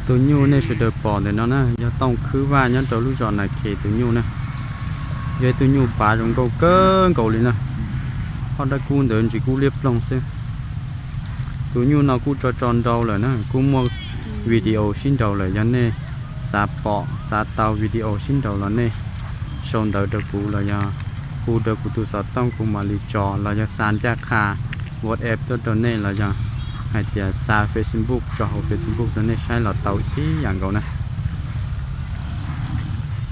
Tus nyuj nej sawv daws pom ntawm no na yog Tooj Khwb Vaj nyob rau lub zos Nas Khes tus nyuj na. Yog ib tug nyuj pav zoo nkauj kawg nkaus li na. Ob dab kub ntawd ntsis kub liab ploog xwb. Tus nyuj no kuj tso tso nrau lawm na, kuj muaj video sib nraus lawm. Yog nej xav pom xav tau video sib nraus los nej sau ntawv rau kuv los yog hu rau kuv tus xov tooj kuv mam li tso, los yog xa ncaj qha WhatsApp tuaj rau nej los yog hais tias xa Facebook tso hauv Facebook rau nej saib los tau ib yam nkaus na.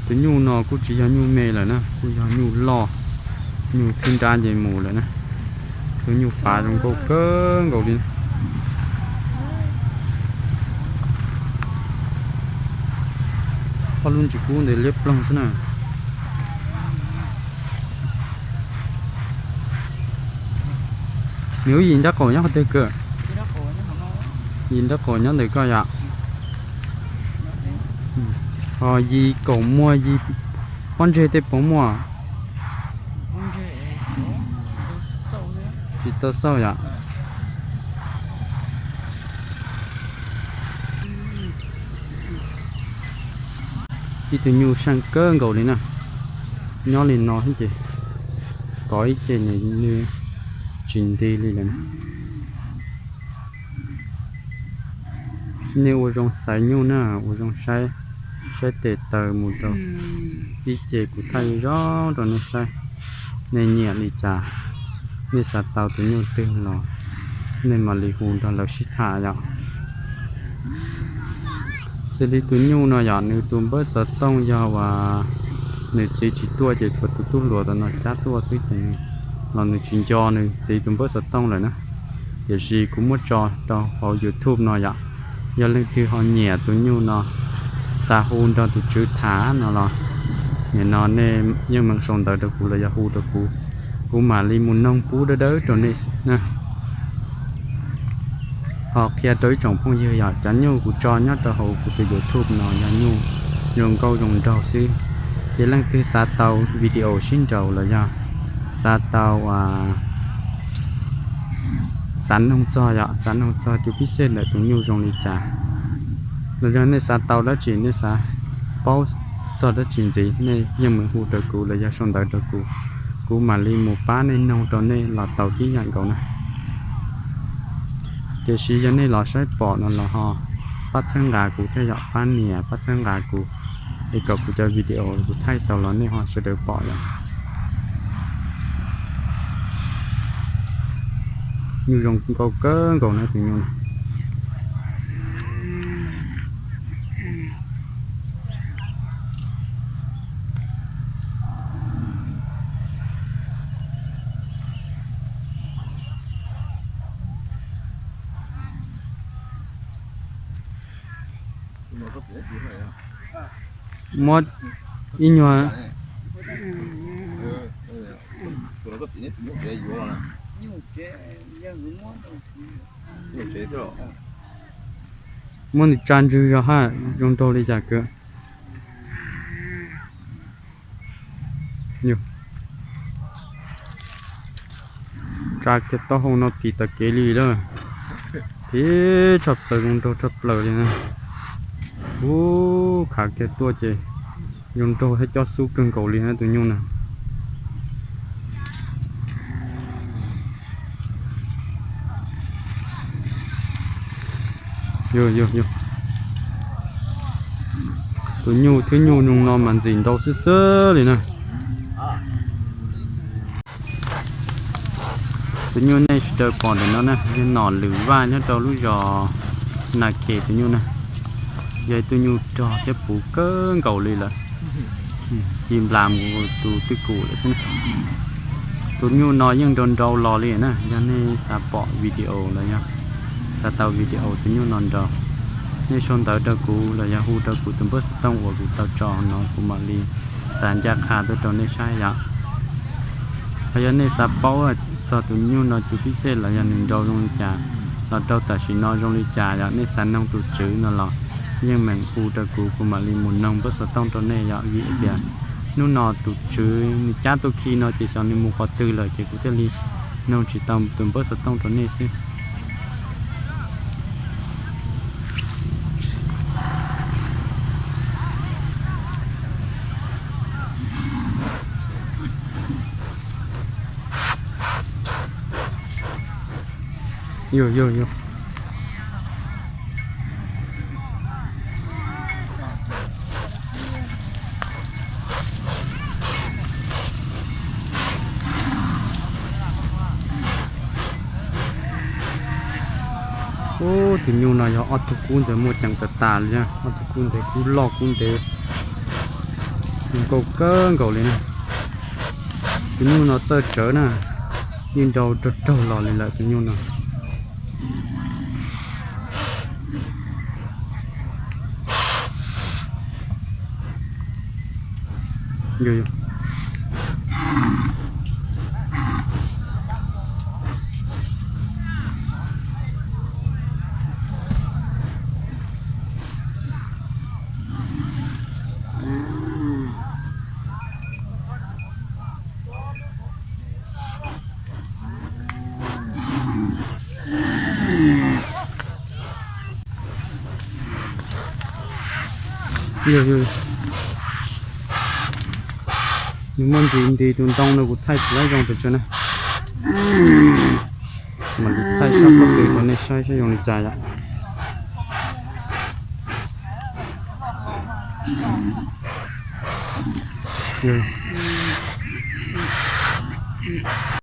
Tus nyuj no kuj tsis yog nyuj me lawm na, kuj yog nyuj loj, nyuj thib nrab nce mus lawm na. Tus nyuj pav zoo nkauj kawg nkaus li. Ob lub ntsis kub ntawd liab ploog xwb na. Nws yim nrab qaum nyob qhov twg kawg? Yim nrab qaum nyob ntawm koj yom? Ho yim kaum muaj yim pob ntseg tej puas muaj? Tsis tau xauj yom? Ib tug nyuj seej kawg nkaus li na, nyob li no xwb ces kov ib ce nws tsis nti li lawm. Nej ua zoo xaiv nyuj na, ua zoo saib, saib tes taw mus rau ib ce kuv thaij zoo rau nej saib. Nej nyiam li cas, nej xav tau tus nyuj twg los nej mam li hu nrog lawv sib tham yom. Xws li tus nyuj no yom, nws tus npawb xov tooj yog uas nws txiv tsis tuaj ces tshuav tus tub hluas tom no cab tuaj xwb ces los nws tsis nco nws txiv tus npawb xov tooj lawm na. Tiam sis kuv muab tso rau hauv YouTube no yom, yog leej twg ho nyiam tus nyuj no, xav hu nrog tus tswv tham no los nim no nej yeej meem sau ntawv rau kuv los yog hu rau kuv, kuv mam li mus noog pub dawb dawb rau nej na. Ho qhia rau ib tsoom phooj ywg yom, cov nyuj kuv tso nyob rau hauv kuv tus YouTube no yog nyuj zoo nkauj zoo nraug xwb. Ces leej twg xav tau video sib nraus los yog xav tau, xav noog txog yom, xav noog txog cov pib xej ntawm tus nyuj zoo li cas, los yog nej xav tau dab tsi, nej xav paub txog dab tsi ntxiv, nej yeej meem hu rau kuv los yog sau ntawv rau kuv, kuv mam li mus pab nej noog rau nej los tau tib yam nkaus na. Tiam sis yog nej los saib pom no los ho pab txhawb nqa kuv thiab yom, pab nias pab txhawb nqa kuv, es kom kuv cov video kuv thaij tau los nej ho sawv daws pom yom. Nyuj zoo nkauj kawg nkaus na tus nyuj na. Muab ib nyuag muab nws tsa ntswg zog hab zoo nraug li cas kawg. Tsa kiag taub hau no phim tas kev li lawm. Phim tshaj plaws, zoo nraug tshaj plaws li na. Ub, khav kiag tuaj ces zoo nraug thiab cob xub kawg nkaus li na tus nyuj na. Yog, yog, yog. Tus nyuj thwb nyuj zoo no mas ntxim ntau xwb xwb li na. Tus nyuj nej sawv daws pom ntawm no na yog nom lwm vaj nyob rau lub zos Nas Khes tus nyuj na. Yog ib tug nyuj rog thiab puv kawg nkaus li lawm. Ci nplas mus tus twj kum lawm xwb na. Tus nyuj no yeej nrau nrau los li na, yog nej xav pom video los yog xav tau video tus nyuj no nrau, nej sau ntawv rau kuv los yog hu rau kuv tus npawb xov tooj uas kuv tau tso no kuv mam li xa ncaj qha tuaj rau nej saib yom. Ho yog nej xav paub txog tus nyuj no cov pib xej los yog nws nrau zoo li cas, los rau tam sim no zoo li cas yom, nej xav noog tus tswv no los yeej meem hu rau kuv, kuv mam li mus noog npawb xov tooj rau nej yom. Vim tias hnub no tus tswv nws cab tuaj khi no ces xyov nws mus qhov twg lawm ces kuv thiaj li noog tsis tau tus npawb xov tooj rau nej xwb. Yog, yog, yog. Ub, tus nyuj no yog ob tug kub ntawd muaj ceem tas tas li na. Ob tug kub ntawd kub loj kub ntev, zoo nkauj kawg nkaus li na. Tus nyuj no txawj tsawv na, yeej nrau raug raug los li lawm tus nyuj no. Yog, yog. Yog, yog. Nws muaj nti nti tus ntoo no kuv thaij tsis zoo pes tsawg na. Mam li thaij sab plaub pem rau nej saib saib zoo li cas yom.